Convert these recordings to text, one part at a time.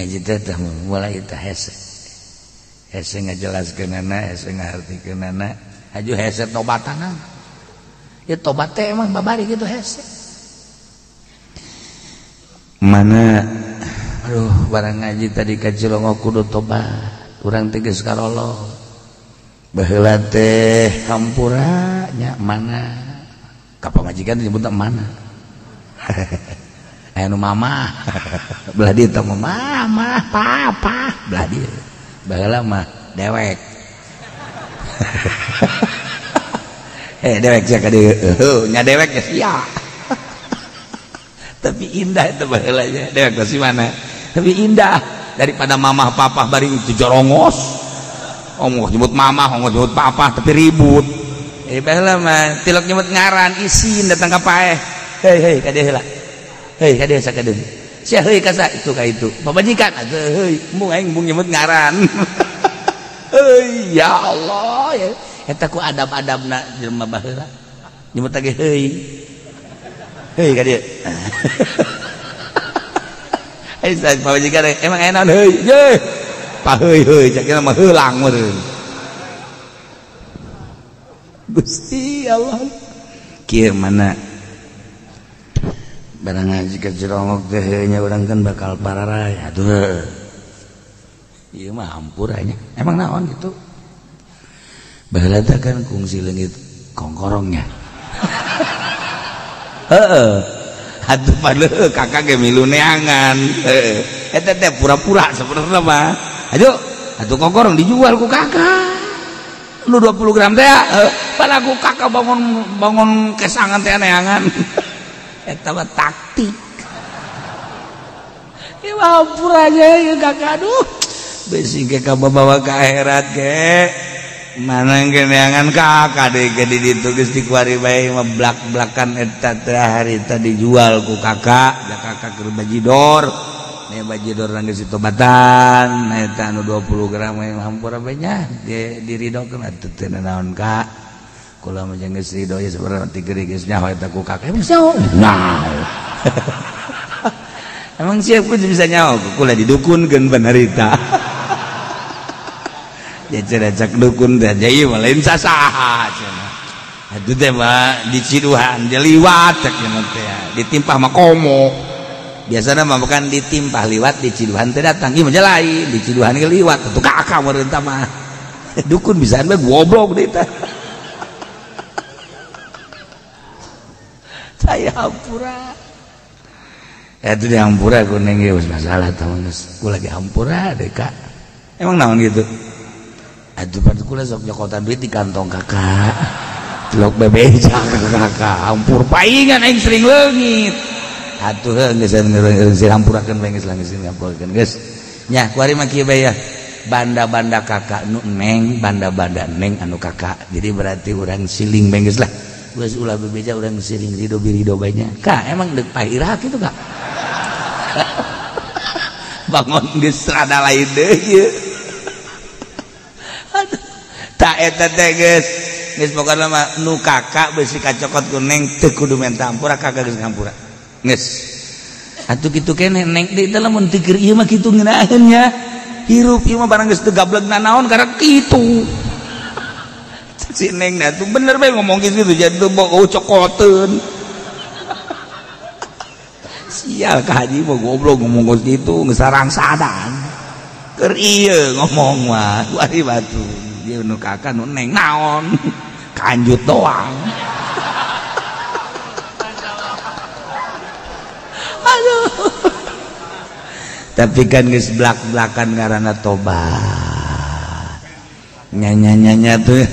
Ngaji teh mulai teh hese. Hese ngajelaskeunana, hese ngahartikeunana, haju hese tobatana. Ya tobat teh emang babari gitu hese. Mana aduh barang ngaji tadi ka Cilongok kudu tobat, urang teh geus karolo. Baheula teh hampura nya mana ka pamajikan disebutna mana. Aya nu mama belah dieu teh mama papa belah dieu. Baheula mah dewek. Dewek sia ka dieu. Nya dewek nya sia. Tapi indah itu baheula nya. Dewek teh si mana? Tapi indah daripada mamah papa bari itu jorongos. Ongkoh nyebut mamah, ongkoh nyebut papa tapi ribut. Baheula mah tilok nyebut ngaran isin datang ka paeh. Hei hei ka dieu heula. Hei ka dieu sakadeung. Sia heuy ka sa itu ka itu. Pamajikan atuh heuy, embung aing embung nyebut ngaran. Heuy ya Allah ya. Eta ku adab-adabna jelema baheula. Nyebut lagi heuy. Heuy ka dieu. Ai sa pamajikan emang aya naon heuy. Ye. Pa heuy heuy cak mah heulang meureun. Gusti Allah. Kieu mana barang ngaji ka Cilongok teh nya urang kan bakal pararay atuh. Ieu mah hampura nya. Emang naon gitu? Baheula teh kan kungsi leungit kongkorongnya. Heeh. Atuh padahal kakak ge milu neangan. Heeh. Eta teh pura-pura sebenarnya mah. Aduh, atuh kongkorong dijual ku kakak. Nu 20 gram teh padahal ku kakak bangun kesangan teh neangan. Eta mah taktik. Ieu mah hampura aja ieu kakak aduh. Besi ge ka bawa ka akhirat ge. Mana ge neangan kakak deui ge di ditu geus dikuari bae mah blak-blakan eta teh harita dijual ku kakak, da kakak keur bajidor. Nya bajidor geus ditobatan, eta anu 20 gram mah hampura bae nya diridokeun atuh teu naon kak. Kula mah geus ridho ya sebenarnya tigeri geus nyaho eta ku kakak. Emang nyaho? Nah. Emang siap ku bisa nyaho? Kula didukunkeun panarita. Ya cenah dukun teh ieu mah lain sasaha cenah. Atuh teh mah diciduhan dia liwat cek cenah teh. Ditimpah mah komo. Biasana mah bukan ditimpah liwat diciduhan teh datang. Ieu mah lain, diciduhan ge liwat atuh kakak meureun tah mah. Dukun bisaan bae goblok deui teh. Saya hampura. Itu di hampura kuning ge geus masalah tah geus. Kula lagi hampura deh kak. Emang naon gitu? Aduh pan kula sok nyokotan duit di kantong kakak. Tilok bebeja kakak. Hampur paingan aing sering leungit. Atuh heuh geus geus hampurakeun bae geus lah geus hampurakeun geus. Nya kuari mah kieu bae ya. Banda-banda kakak nu neng, banda-banda neng anu kakak. Jadi berarti urang siling bae geus lah. Geus ulah bebeja urang siling ridho birido bae nya. Kak emang deuk pahirah kitu kak. Bangun geus rada lain deui ieu. Aduh. Ta eta teh geus geus pokona mah nu kakak beusi kacokot ku neng teu kudu menta hampura kakak geus ngampura. Geus. Atuh kitu keneh neng deui teh lamun teu keur ieu mah kitu ngeunaheun nya. Hirup ieu mah barang geus teu gablegna naon karek kitu. Si neng dah tuh bener bae ngomong gitu jadi tuh bau cokoteun. Sial ka haji mah goblok ngomong gitu geus sarangsadan. Keur ieu ngomong mah wari batu. Ieu nu kakak nu neng naon? Kanjut doang. Aduh. Tapi kan geus blak-blakan ngaranna tobat. Nya-nya-nya tuh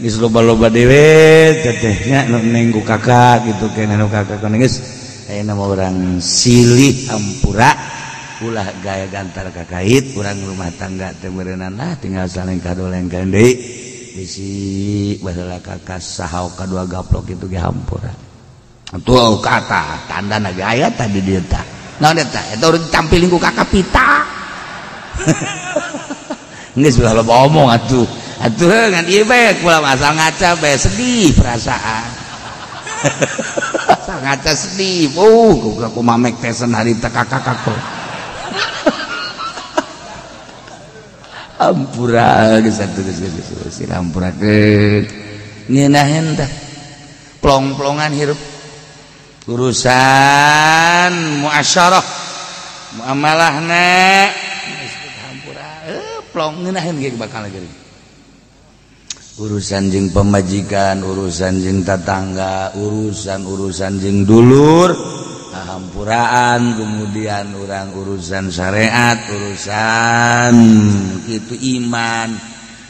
geus loba-loba dewe teteh nya nu neng ku kakak gitu keneh nu kakak kana geus ayeuna mah urang silih hampura ulah gaya gantar kakait urang rumah tangga teh meureunana lah tinggal saling kadolengkeun deui bisi baheula kakak saha kadua gaplok kitu ge hampura atuh kata tandana ge aya tadi dieu tah naon eta eta urang ditampilin ku kakak pita. Geus ulah loba omong atuh. Atuh ngan ieu bae kula asal ngaca bae sedih perasaan. Asal ngaca sedih. Ku mamek teh sen harita kakak-kakak. Ampura geus atuh geus geus ampurakeun. Ngeunaheun tah. Plong-plongan hirup. Urusan muasyarah muamalahna geus hampura plong ngeunaheun ge bakal geuring. Urusan jeung pemajikan, urusan jeung tetangga, urusan-urusan jeung dulur, hampuraan, kemudian orang urusan syariat, urusan itu iman,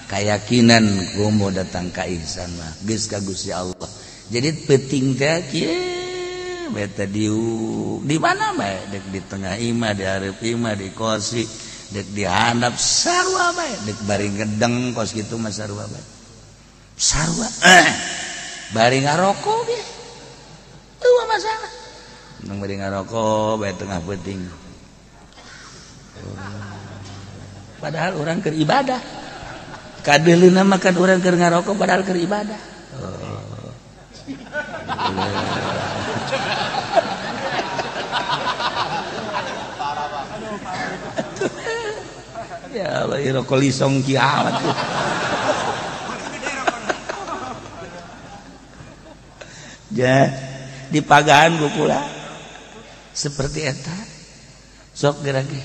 keyakinan komo datang ka ihsan mah geus ka Gusti Allah. Jadi penting teh kieu beta diu di mana bae dek di tengah imah, di hareup imah, di kosi, dek di handap sarua bae, dek bari ngedeng kos kitu mah sarua bae. Sarua bari ngarokok ge eueuh masalah. Nang bari ngarokok bae tengah peuting. Padahal orang keur ibadah. Kadeuleuna mah kan urang keur ngarokok padahal keur ibadah. Oh. Ya Allah, rokok lisong kiamat. Ja, di pagahan pula seperti eta sok geura ge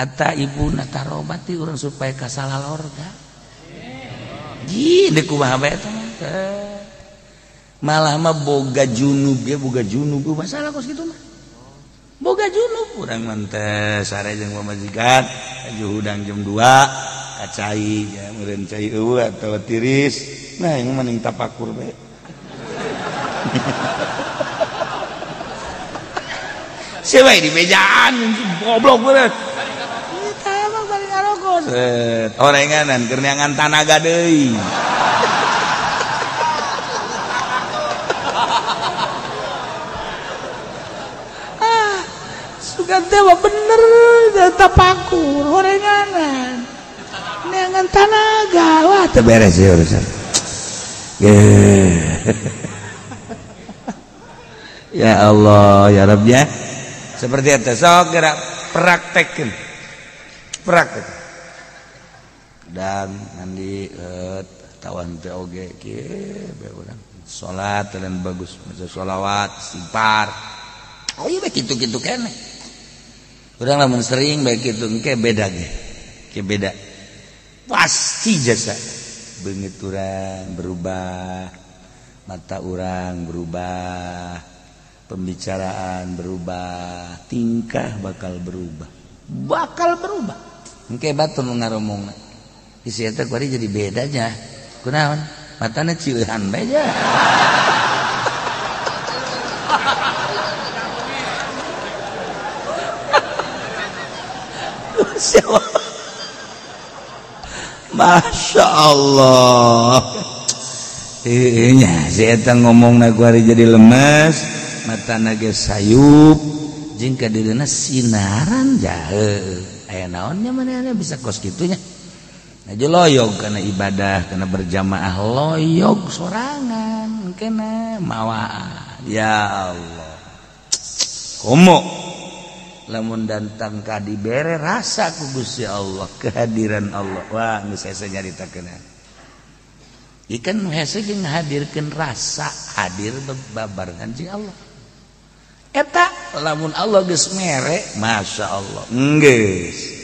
ata ibu natarobati urang supaya kasalah lorga ji deuk kumaha bae eta mah malah mah boga junub ge boga junub masalah kos kitu mah boga junub urang mah teh sare jeung pamajikan aju hudang jam 2 kacai ya meureun cai eueuh atawa tiris nah yang mending tapakur bae. Siapa di mejaan goblok bener. Kita emang bari ngarokok. Orenganan keur neangan tanaga deui. Ah, sugan teh mah bener tapakur orenganan. Neangan tanaga. Wah, teu beres ya urusan. Ya Allah, ya Rabb ya. Seperti itu, sok gerak praktekin. Praktek. Dan nanti tawan teh oge kieu bae urang. Salat dan bagus, maca sholawat, istighfar. Oh iya bae kitu-kitu keneh. Urang lamun sering bae kitu engke beda ge. Ke beda. Pasti jasa beungeut urang berubah, mata urang berubah, pembicaraan berubah, tingkah bakal berubah. Bakal berubah. Engke batur nu ngaromongna. Isi eta kuari jadi bedanya. Kunaon? Matana cieuhan bae nya. Masya Allah. Nya si eta ngomongna kuari jadi lemes, matana ge sayup, jeung kadeuleuna sinaran jahe. Aya naonnya manehna bisa kos kitunya. Aja loyog karena ibadah, karena berjamaah loyog sorangan kena mawaan. Ya Allah. Komo lamun datang ka dibere rasa ku Gusti Allah, kehadiran Allah. Wah, geus hese nyaritakeun. Ikan nu hese jeung ngahadirkeun rasa hadir babarengan jeung Allah. Eta lamun Allah geus mere, Masya Allah. Geus.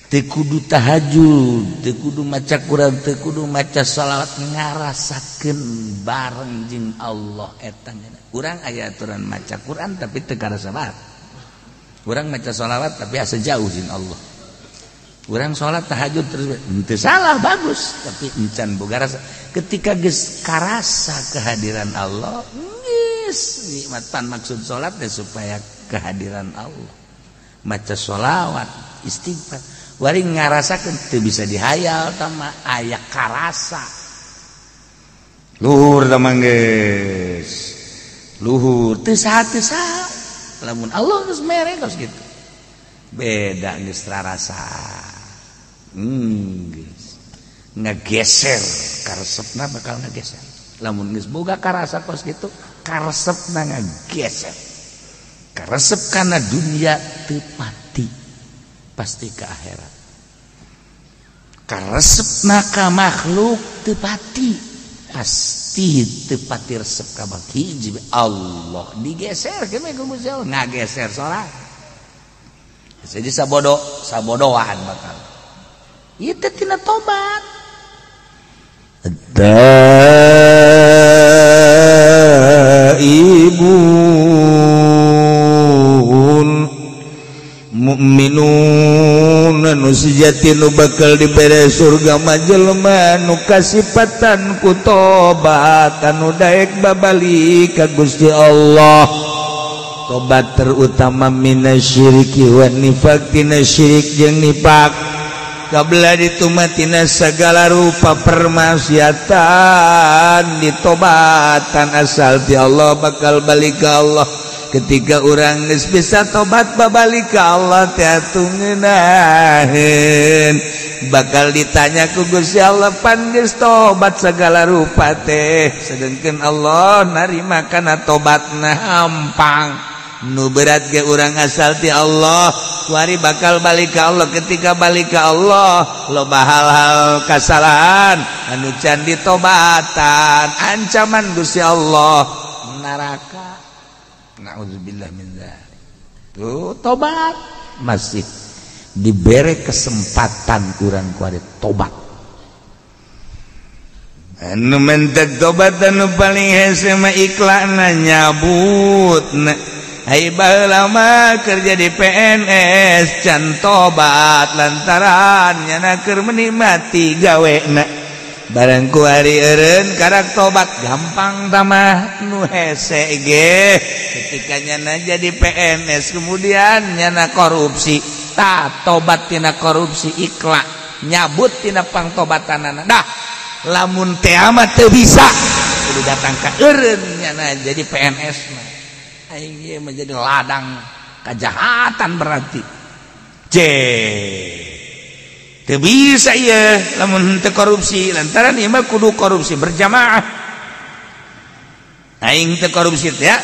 Teu kudu tahajud, teu kudu maca Quran, teu kudu maca shalawat, ngarasakeun bareng jeung Allah eta. Urang aya aturan maca Quran tapi teu karasa banget. Urang maca shalawat tapi asa jauh jeung Allah. Urang salat tahajud terus teu salah bagus, tapi encan boga rasa. Ketika geus karasa kehadiran Allah, geus nikmat pan maksud salat teh supaya kehadiran Allah. Maca sholawat, istighfar, wari ngarasakeun teu bisa dihayal tama aya karasa. Luhur tah mah geus. Luhur teu saha teu saha. Lamun Allah geus mere kos kitu. Beda geus rarasa. Geus ngageser karesepna bakal ngageser. Lamun geus boga karasa kos kitu, karesepna ngageser. Karesep kana dunia teu pati, pasti ke akhirat. Karesepna ka makhluk teu pati. Pasti teu pati resep ka hiji Allah digeser ke ku Gusti Allah ngageser sorangan. Jadi sabodo sabodoan bakal. Ieu teh tina tobat. Taibun mukminun nu sejati nu bakal dibere surga mah jelema nu kasipatan ku tobat anu daek babalik ka Gusti Allah. Tobat terutama minasyiriki wan nifaq tina syirik jeung nifaq kabla ditumatina segala rupa permaksiatan ditobatan asal ti Allah bakal balik ka Allah. Ketika urang geus bisa tobat babalik ka Allah teh atuh ngeunaheun bakal ditanya ku Gusti Allah pan geus tobat segala rupa teh, sedengkeun Allah narima kana tobatna hampang. Nu berat ge urang asal ti Allah kuari bakal balik ka Allah. Ketika balik ka Allah loba hal-hal kasalahan anu can ditobatan ancaman Gusti Allah neraka. Nauzubillah min dzalik. Tuh tobat masih diberi kesempatan urang kuari tobat. Anu mentek tobat anu paling hese mah ikhlana nyabut. Hai baheula mah kerja di PNS can tobat lantaran nyana keur menikmati gawena. Barang ku hari eureun karak tobat gampang tamah nu hese ge. Ketika nyana jadi PNS kemudian nyana korupsi, tah tobat tina korupsi ikhlas nyabut tina pangtobatanana. Dah lamun teh mah teu bisa kudu datang ka eureun nyana jadi PNS mah. Aing ieu menjadi ladang kejahatan berarti. C. Teu bisa ieu lamun henteu korupsi lantaran ieu mah kudu korupsi berjamaah. Aing teu korupsi teh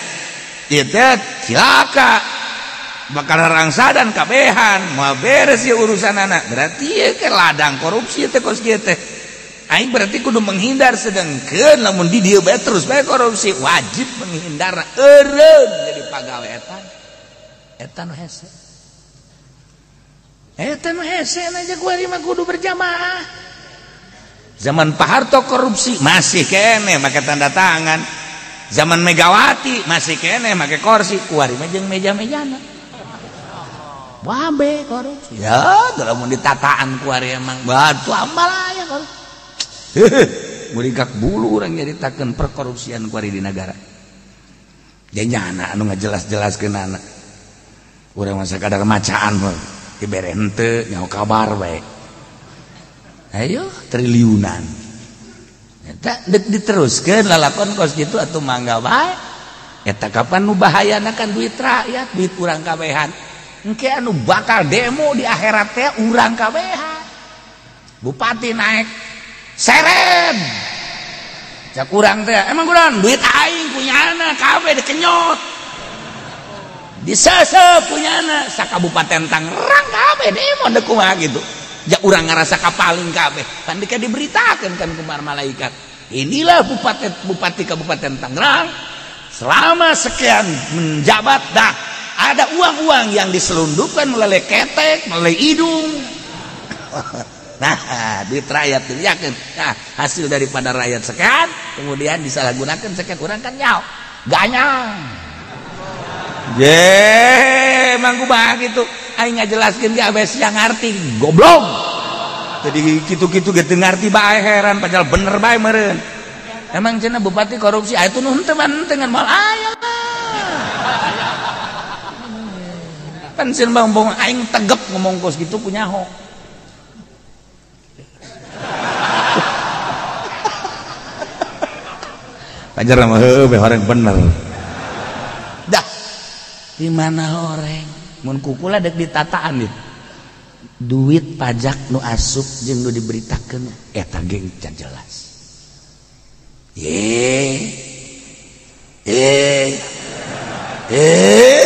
ieu teh cilaka. Bakal rangsadan kabehan moal beres ieu urusanana. Berarti ieu ke ladang korupsi teh kos kieu teh. Aing berarti kudu menghindar sedengkeun lamun di dieu bae terus bae korupsi wajib menghindar eureun jadi pagawe eta. Eta nu hese. Eta nu hese aja kuari mah kudu berjamaah. Zaman Pak Harto korupsi masih keneh make tanda tangan. Zaman Megawati masih keneh make kursi kuari mah jeung meja-mejana. Wabe korupsi. Ya, lamun ditataan kuari emang batu ambalaya korupsi. Murikak bulu orang nyaritakeun perkorupsian kuari di negara. Janyana anu ngajelas-jelaskeun anak. Urang mah sakadar macaan dibere henteu nyaho kabar bae. Ayo triliunan. Eta deuk diteruskeun lalakon kos kitu atuh mangga bae. Eta kapan nu bahayana kan duit rakyat, duit urang kabehan. Engke anu bakal demo di akhirat teh urang kabehan. Bupati naik seren cak kurang teh emang kurang duit aing punya anak kabeh dikenyot disesep punya anak sakabupaten Tangerang kabeh demo deuk kumaha gitu ja urang ngarasa kapaling kabeh kan dika diberitakeun kan ku malaikat inilah bupati kabupaten Tangerang selama sekian menjabat dah ada uang-uang yang diselundupkan melalui ketek melalui hidung. Nah, duit rakyat itu yakin. Nah, hasil daripada rakyat sekian, kemudian disalahgunakan sekian orang kan nyaw, ganyang. Ye, emang kumaha gitu. Aing ngajelaskeun ge abes yang ngarti, goblok. Jadi kitu-kitu ge teu ngarti bae heran padahal bener bae meureun. Emang cenah bupati korupsi, aya tuh nu henteu mah henteu ngan moal aya. Pan sieun bang aing tegep ngomong kos kitu punyaho. Pajar mah heueuh horeng bener. Dah. Di mana horeng? Mun kukula deuk ditataan ieu. Duit pajak nu asup jeung nu diberitakeun eta ge can jelas. Ye. Eh. Eh.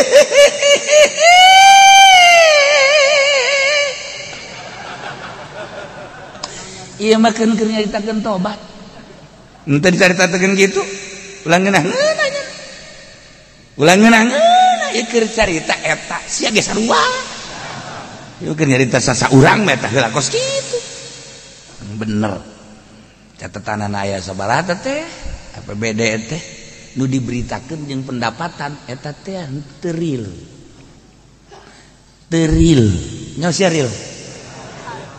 Ieu mah keun keur nyaritakeun tobat. Henteu dicaritakeun kitu. Ulah ngeunah-ngeunah nya. Ulah ngeunah-ngeunah ieu keur carita eta sia ge sarua. Ieu keur nyarita sasaurang mah eta heula kos kitu. Bener. Catatan aya sabaraha teh APBD teh nu diberitakeun jeung pendapatan eta teh teu real. Teu real. Nyaho sia real.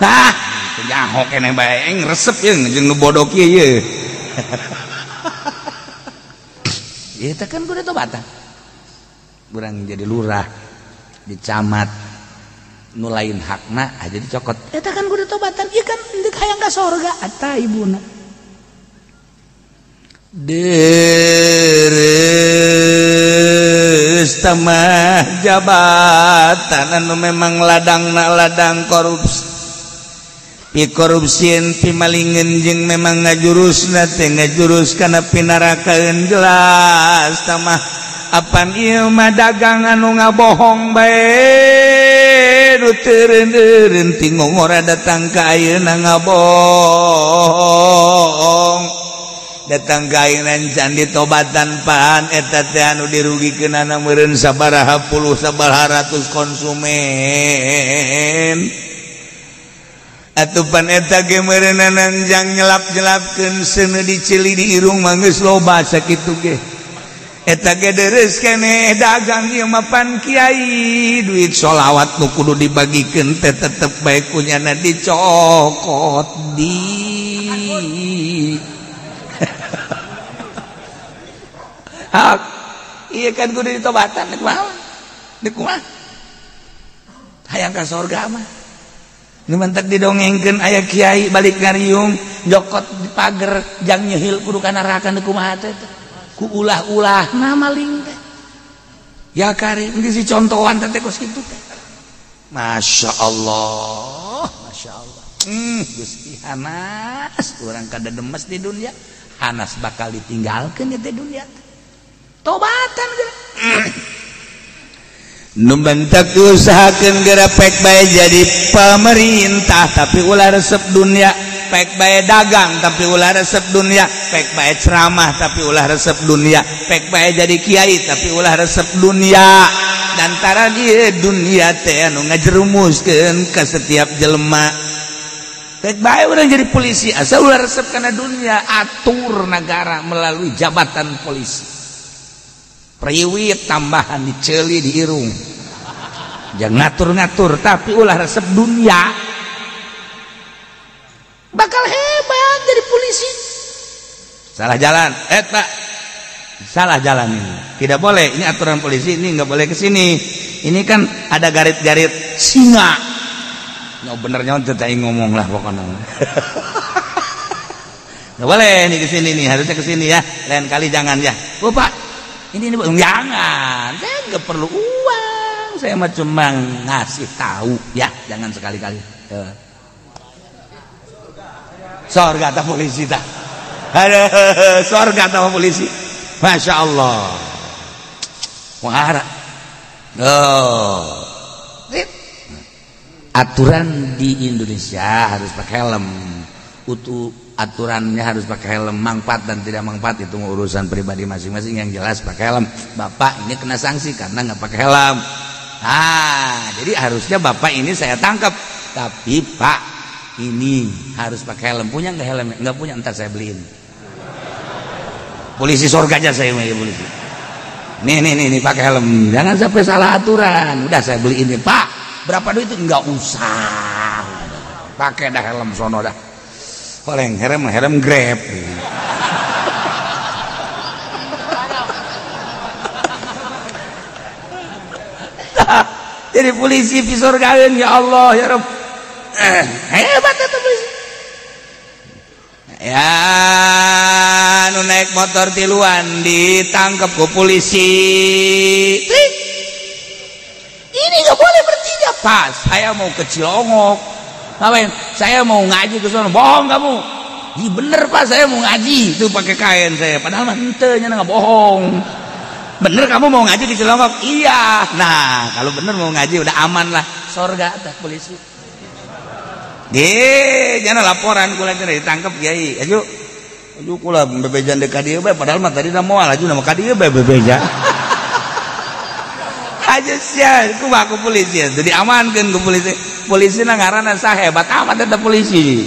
Tah, nyaho keneh bae aing resep jeung jeung nu bodoh kieu ye. Ieu teh kan kudu tobatan. Urang jadi lurah, di camat, nu lain hakna aja dicokot. Eta kan kudu tobatan, ieu kan deuk hayang ka sorga eta ibuna. Deres tamah jabatan anu memang ladangna ladang korupsi. Pi korupsieun pi malingeun jeung memang ngajurusna teh ngajurus kana pinarakaeun jelas tamah apan ieu mah dagang anu ngabohong bae nu teu eureun ti ngongora datang ka ayeuna ngabohong datang ka ayeuna can ditobatan pan eta teh anu dirugikeunana meureun sabaraha puluh sabaraha ratus konsumen atupan eta ge meureunana jang nyelap-nyelapkeun seuneu diceli di irung mah geus loba sakitu ge eta ge deres keneh dagang ieu mah pan kiai duit sholawat nu kudu dibagikeun teh tetep bae kunyana dicokot di hak iya kan kudu ditobatan deuk kumaha deuk kumaha hayang ka sorga mah nu mantak didongengkeun aya kiai balik ngariung jokot di pager jang nyehil kudu ka neraka deuk kumaha teh ku ulah-ulah na maling teh ya kari geus dicontohan teh kos kitu teh Masya Allah Masya Allah Gusti hanas urang kada demes di dunia hanas bakal ditinggalkeun di dunia tobatan geura nu bentak diusahakeun geura pek bae jadi pemerintah tapi ulah resep dunia pek bae dagang tapi ulah resep dunia pek bae ceramah tapi ulah resep dunia pek bae jadi kiai tapi ulah resep dunia dantara dia dunia teh anu ngajerumuskeun ka setiap jelema pek bae urang jadi polisi asal ulah resep kana dunia atur negara melalui jabatan polisi priwit tambahan diceli di irung jangan ngatur-ngatur tapi ulah resep dunia bakal hebat jadi polisi. Salah jalan, pak, salah jalan ini tidak boleh, ini aturan polisi ini nggak boleh ke sini. Ini kan ada garit-garit singa. Nggak benernya tetap ngomong lah pokoknya. Nggak boleh ini ke sini nih, harusnya ke sini ya. Lain kali jangan ya. Oh pak, ini jangan, saya nggak perlu uang, saya mah cuma ngasih tahu ya, jangan sekali-kali. Sorga atau polisi tak? Aduh, sorga atau polisi? Masya Allah. Wah, oh. Aturan di Indonesia harus pakai helm. Utuh aturannya harus pakai helm, manfaat dan tidak manfaat itu urusan pribadi masing-masing. Yang jelas pakai helm. Bapak ini kena sanksi karena nggak pakai helm. Nah, jadi harusnya bapak ini saya tangkap. Tapi pak ini harus pakai helm. Punya nggak helm? Nggak punya, ntar saya beliin. Polisi sorga aja saya mau polisi. Nih nih nih, nih pakai helm. Jangan sampai salah aturan. Udah saya beliin nih pak. Berapa duit itu? Nggak usah. Pakai dah helm sono dah. Oleng helm helm Grab. Jadi polisi pisorgaeun ya Allah ya Rabb. Hebat eta polisi. Ya nu naik motor tiluan ditangkap ku polisi. Trik. Ini nggak boleh bertiga. Pas saya mau ke Cilongok. Ngapain? Saya mau ngaji ke sana. Bohong kamu. Ih bener pak, saya mau ngaji. Itu pakai kain saya. Padahal mah henteu nya nggak bohong. Bener kamu mau ngaji di Cilongok? Iya. Nah, kalau bener mau ngaji udah aman lah. Sorga teh polisi. Ge, jangan laporan kula cenah ditangkep kiai. Aju. Aju kula bebejan deuk ka dieu bae padahal mah tadi moal aju nama ka dieu bae bebeja. Aja sia, kumaha ku polisi. Jadi amankeun ku polisi. Polisi na ngaranna sahebat amat eta polisi.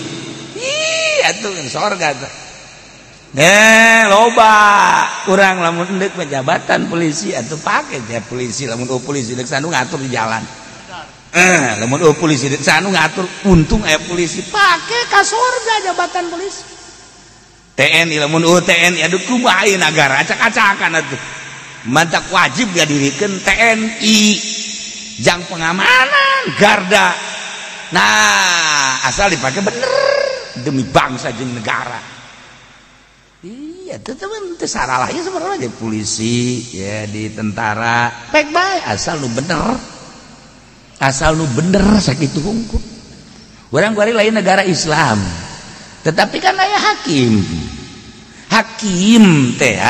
Ih, atuh sorga tuh. Loba kurang lamun endek jabatan polisi atau pakai ya polisi lamun polisi dek sanu ngatur di jalan. Lamun polisi dek sanu ngatur untung aya polisi pakai ka sorga jabatan polisi. TNI lamun TNI aduh kumaha ieu nagara acak-acakan atuh. Mantak wajib ngadirikeun TNI jang pengamanan garda. Nah, asal dipakai bener demi bangsa jeung negara. Iya, teman teu saralahnya sebenarnya di polisi, ya di tentara, baik baik asal lu bener. Asal lu bener sakitu hungkul. Urang kuari lain negara Islam. Tetapi kan aya hakim. Hakim teh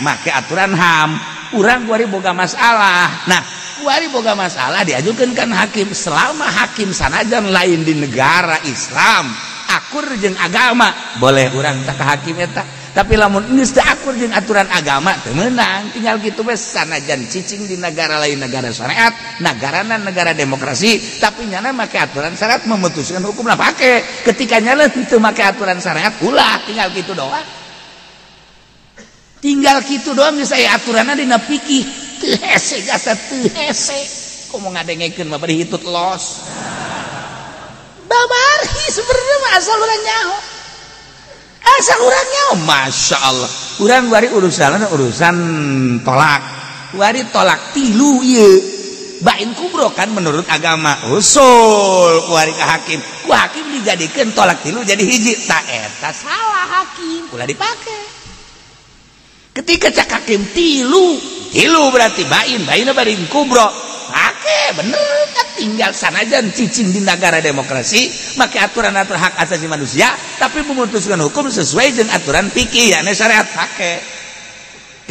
make aturan HAM. Urang kuari boga masalah. Nah, kuari boga masalah diajukeun kan hakim. Selama hakim sanajan lain di negara Islam, akur jeung agama, boleh urang tak ke hakim eta. Tapi lamun geus teu akur jeung aturan agama teu meunang, tinggal kitu we sanajan cicing di negara lain negara syariat, nagarana negara demokrasi, tapi nyana make aturan syariat memutuskan hukum lah pake. Ketika nyana teu make aturan syariat ulah, tinggal kitu doang. Tinggal kitu doang geus aya aturanna dina fikih. Teu hese gasa teu hese. Komo ngadengekeun mah bari hitut los. Babari sebenarnya mah asal urang nyaho. Asal urangnya, masya Allah. Urang wari urusan urusan tolak, wari tolak tilu ieu. Bain kubro kan menurut agama usul kuari ke hakim, ku hakim dijadikan tolak tilu jadi hiji. Tak eta salah hakim, ulah dipake. Ketika cak hakim tilu, tilu berarti bain, bain bain kubro. Pake bener kan tinggal sanajan cicing di negara demokrasi make aturan-aturan hak asasi manusia tapi memutuskan hukum sesuai dengan aturan fikih yakni syariat pake.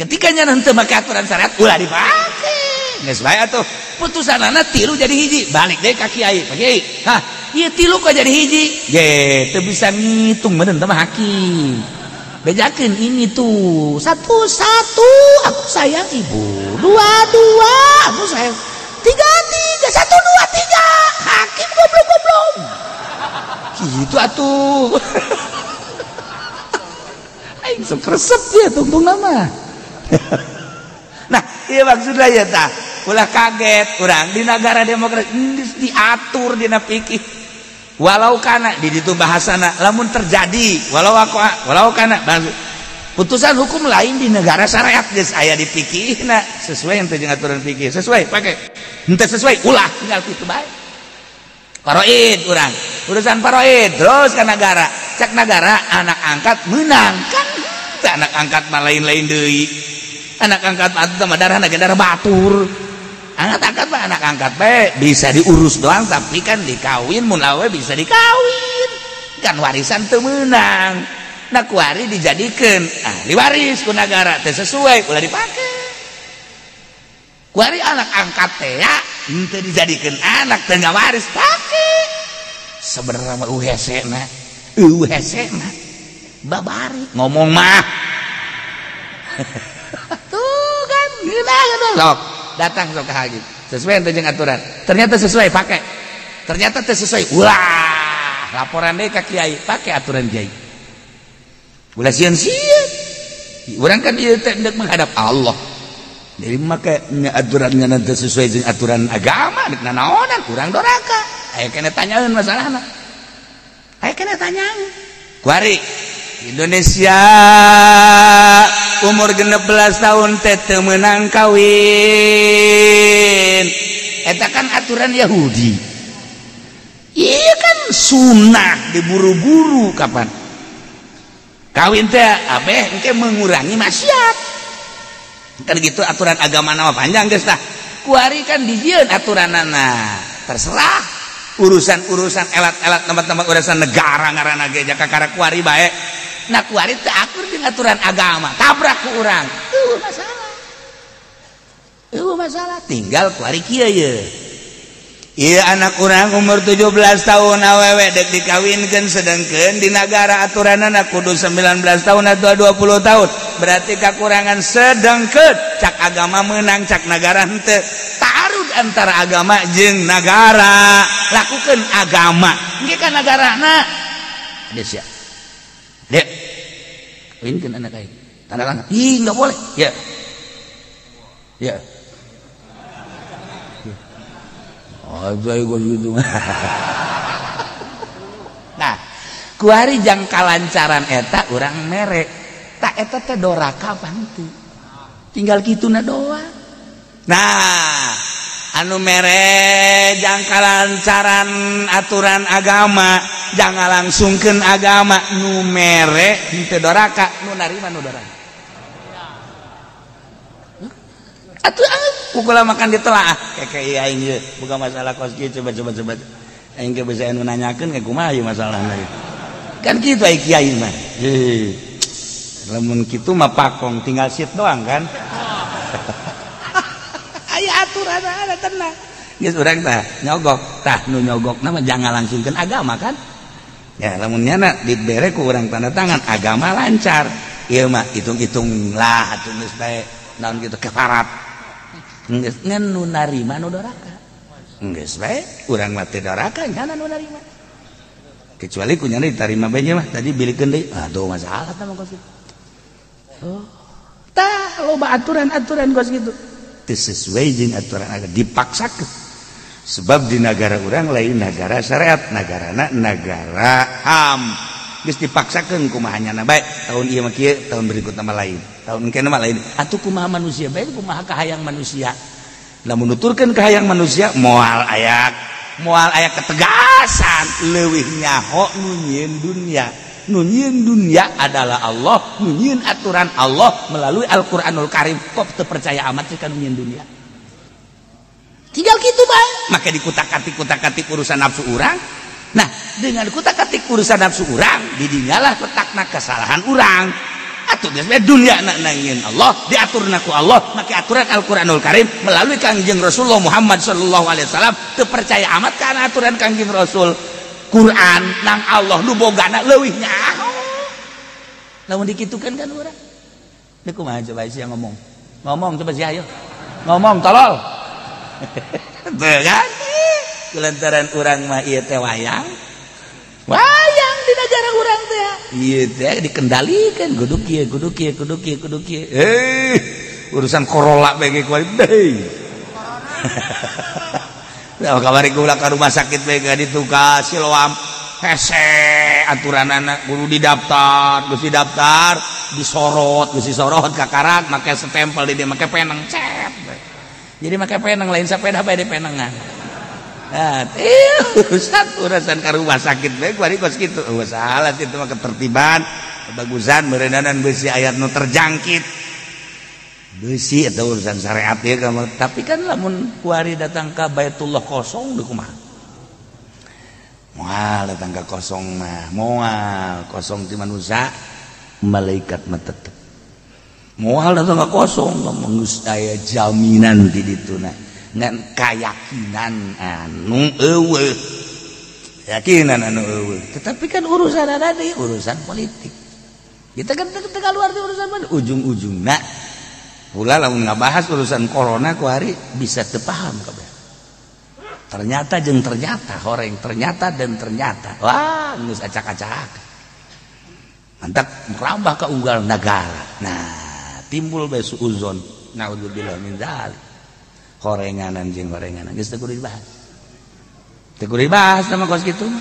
Ketika nya henteu make aturan syariat ulah dipake. Geus bae atuh putusanana tilu jadi hiji, balik deui ka kiai. Pak kiai, hah, ieu tilu kok jadi hiji? Ge, teu bisa ngitung bener teh mah hakim. Bejakeun ini tuh satu-satu aku sayang ibu, dua-dua aku sayang, tiga-tiga, 1 2 3 hakim goblok-goblok gitu atuh. Aing sok resep ya tungtung nama. Nah iya maksudnya ya tah ulah kaget urang di negara demokrasi geus diatur dina fikih walau kana di ditu bahasana lamun terjadi walau aku walau kana putusan hukum lain di negara syariat geus aya di fikihna sesuai yang jeung aturan fikih sesuai pakai henteu sesuai ulah tinggal kitu bae. Faraid urang urusan faraid terus ka nagara cek nagara anak angkat menang kan teu anak angkat mah lain-lain deui anak angkat mah darah darah batur anak angkat mah anak angkat bae bisa diurus doang tapi kan dikawin mun awe bisa dikawin kan warisan teu meunang. Nah kuari dijadikan ahli waris ku nagara teh sesuai ulah dipake. Kuari anak angkat teh ya henteu dijadikan anak teh waris pake. Sebenarnya mah uhesena, uhesena babari ngomong mah. Tuh kan gila sok datang sok ke hakim sesuai henteu jeung aturan. Ternyata sesuai pake. Ternyata teu sesuai ulah laporan deui ka kiai pake aturan kiai. Ulah sieun-sieun. Urang kan ieu teh hendak menghadap Allah. Jadi make aturannya nanti sesuai jeung aturan agama deuk nanaonan urang doraka. Aya kena tanyaeun masalahna. Aya kena tanyaeun. Kuari Indonesia umur 16 tahun teh teu meunang kawin. Eta kan aturan Yahudi. Iya kan sunnah diburu-buru kapan? Kawin teh abeh engke mengurangi maksiat. Kan gitu aturan agama nama panjang geus tah. Kuari kan dijieun aturanana. Terserah urusan-urusan elat-elat tempat-tempat urusan negara ngaranna ge jaka kakara kuari bae. Nah kuari teh akur jeung aturan agama, tabrak ku urang. Eueuh masalah. Eueuh masalah tinggal kuari kieu ye. Iya anak urang umur 17 tahun awewe dek dikawinkeun, sedangkan di negara aturanana kudu 19 tahun atau 20 tahun, berarti kekurangan. Sedangkan cak agama menang, cak negara henteu. Taarud antara agama jeung negara, lakukan agama engke ka negarana. Dek sia, dek kawinkeun anak aing, tanda tangan. Ih, enggak boleh ya ya. Oh, gitu. Nah, kuari jang kalancaran eta urang mere. Tak eta teh doraka apa henteu? Tinggal kituna doang. Nah, anu mere jang kalancaran aturan agama, jangan langsungkeun agama, nu mere henteu doraka, nu narima nu doraka. Atuh pukul makan ditelaah kayak aing ieu buka masalah kos kieu, coba coba coba aing ge bisa anu nanyakeun kayak kumaha ieu masalahna kan kitu ai kiai mah. Lamun kitu mah pakong tinggal sit doang kan. Aya aturan ada tenang geus urang tah nyogok tah nu nyogokna mah jangan langsungkeun agama kan ya. Lamun nyana dibere ku urang tanda tangan agama lancar ieu mah hitung-hitung lah atuh geus bae naon kitu kefarat. Geus ngan nu narima nu doraka. Geus bae urang mah teu doraka nyana nu narima. Kecuali ku nyana ditarima bae mah tadi bilikeun deui. Aduh masalah tah mah kos kitu. Oh, tah loba aturan-aturan kos kitu. Teu sesuai jeung aturan agama dipaksakeun. Sebab di negara urang lain negara syariat, negarana negara HAM. Geus dipaksakeun kumaha nyana bae tahun ieu mah kieu, tahun berikutna mah lain. Tahun engke mah lain. Atuh kumaha manusia bae, kumaha kahayang manusia. Lamun nuturkeun kahayang manusia moal aya ketegasan, leuwih nyaho nu nyieun dunya. Nu nyieun dunya adalah Allah, nu nyieun aturan Allah melalui Al-Qur'anul Karim. Kok teu percaya amat sih ka nu nyieun dunya? Tinggal kitu bae. Make dikutak-katik urusan nafsu urang. Nah, dengan kutak-katik urusan nafsu urang, didinyalah letakna kesalahan urang. Atuh geus bae dunya na nangieun Allah, diaturna ku Allah, make aturan Al-Qur'anul Karim melalui Kangjeng Rasulullah Muhammad sallallahu alaihi wasallam. Teu percaya amat kana aturan Kangjeng Rasul. Quran nang Allah nu bogana leuwih nyaho. Lamun dikitukeun kan urang. Deuk kumaha coba sia ngomong. Ngomong coba sia ayo. Ngomong tolol. Teu kan? Kulantaran urang mah ieu teh wayang. Wayang di negara urang teh. Ieu teh dikendalikan kudu kieu kudu kieu kudu kieu kudu kieu. Urusan Corolla bae ge kuari deui. Nah, kamari kula ka rumah sakit bae ka ditu ka Siloam. Hese aturanana kudu didaftar, geus didaftar, disorot, geus disorot kakarak make stempel di dieu make peneng cet. Jadi make peneng lain sepeda bae dipenengan. Nah, urusan ka rumah sakit bae kuari kos kitu. Oh, salah itu mah ketertiban, kebagusan meureunanan beusi ayat nu terjangkit. Beusi atau urusan syariat ieu kamu. Tapi kan lamun kuari datang ka Baitullah kosong deui kumaha? Moal datang ka kosong mah, moal kosong ti manusia, malaikat mah tetep. Moal datang ka kosong lamun geus aya jaminan di dituna. Ngan kayakinan anu eueuh, keyakinan anu eueuh. Tetapi kan urusan ada di urusan politik. Kita kan teu keluar di urusan mana ujung-ujungna. Pula lamun ngabahas urusan corona ku hari bisa teu paham kabeh. Ternyata jeung ternyata, horeng ternyata dan ternyata. Wah, geus acak-acak. Mantap merambah ke unggal negara. Nah, timbul bae suuzon. Naudzubillah min dzalik. Horenganan jeung horenganan geus teu kudu dibahas. Teu kudu dibahas sama kos kitu mah.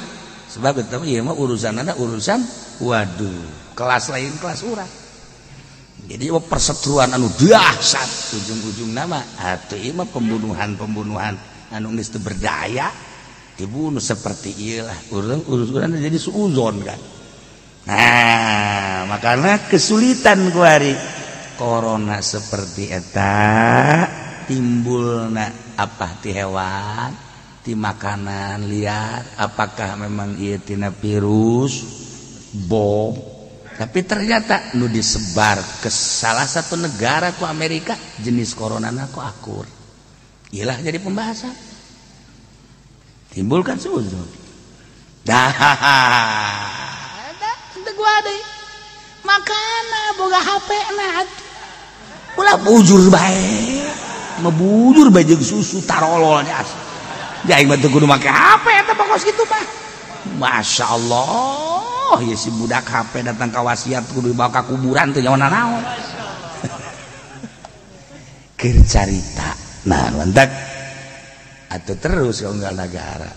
Sebab eta ieu mah urusanana urusan waduh, kelas lain kelas urang. Jadi mah perseteruan anu dahsyat ujung-ujung nama atuh ieu mah pembunuhan-pembunuhan anu geus teu berdaya dibunuh seperti ieu lah. Urusan jadi suuzon kan. Nah, makanya kesulitan kuari corona seperti eta timbulna apa ti hewan, ti makanan liar, apakah memang ieu tina virus bom. Tapi ternyata nu disebar ke salah satu negara ku Amerika jenis corona ku akur. Iyalah jadi pembahasan. Timbul kan suudzon. Dah. Teu gua deui. Makana boga HP na atuh. Ulah bujur bae. Mebujur bae jeung susu tarolol nya. Aing mah teu kudu make HP eta pokos kitu mah. Masya Allah, ya si budak HP datang ka wasiat kudu dibawa ka kuburan teu nyawa nanaon. Keur carita. Nah, lantak atau terus unggal nagara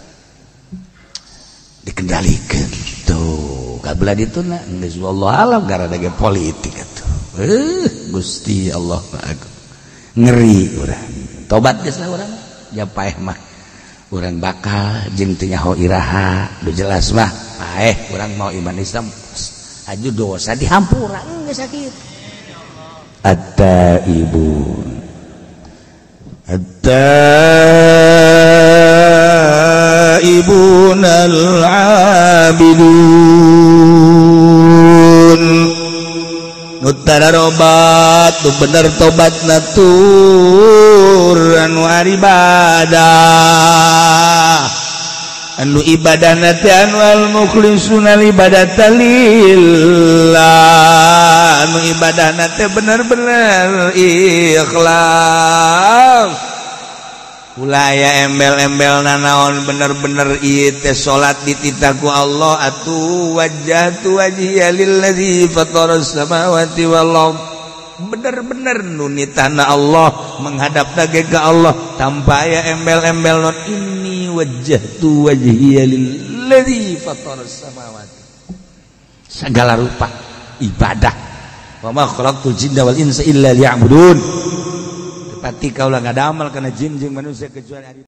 dikendalikan tuh kabelah ditu na geus wallahu alam gara dage politik atuh. Gusti Allah agung. Ngeri urang. Tobat geus lah urang. Ja paeh mah urang bakal jeung teu nyaho iraha, nu jelas mah paeh urang mau iman Islam aju dosa dihampura geus sakitu. At-taibun At-taibun al-abidun nu tararobat nu bener tobat natur anu ibadah anu ibadah teh anu al-mukhlisuna ibadata lillah anu ibadah teh bener-bener ikhlas ulah aya embel-embel nanaon bener-bener ieu teh salat dititah ku Allah atuh wajjahtu wajhiya lillazi fataras samawati wal ard bener-bener nu nitahna Allah menghadap ge ka Allah tanpa aya embel-embel non inni wajjahtu wajhiya lillazi fataras samawati segala rupa ibadah wa ma khalaqtul jinna wal insa illa liya'budun. Pati kaulah ngadamel kana jin jeung manusia kecuali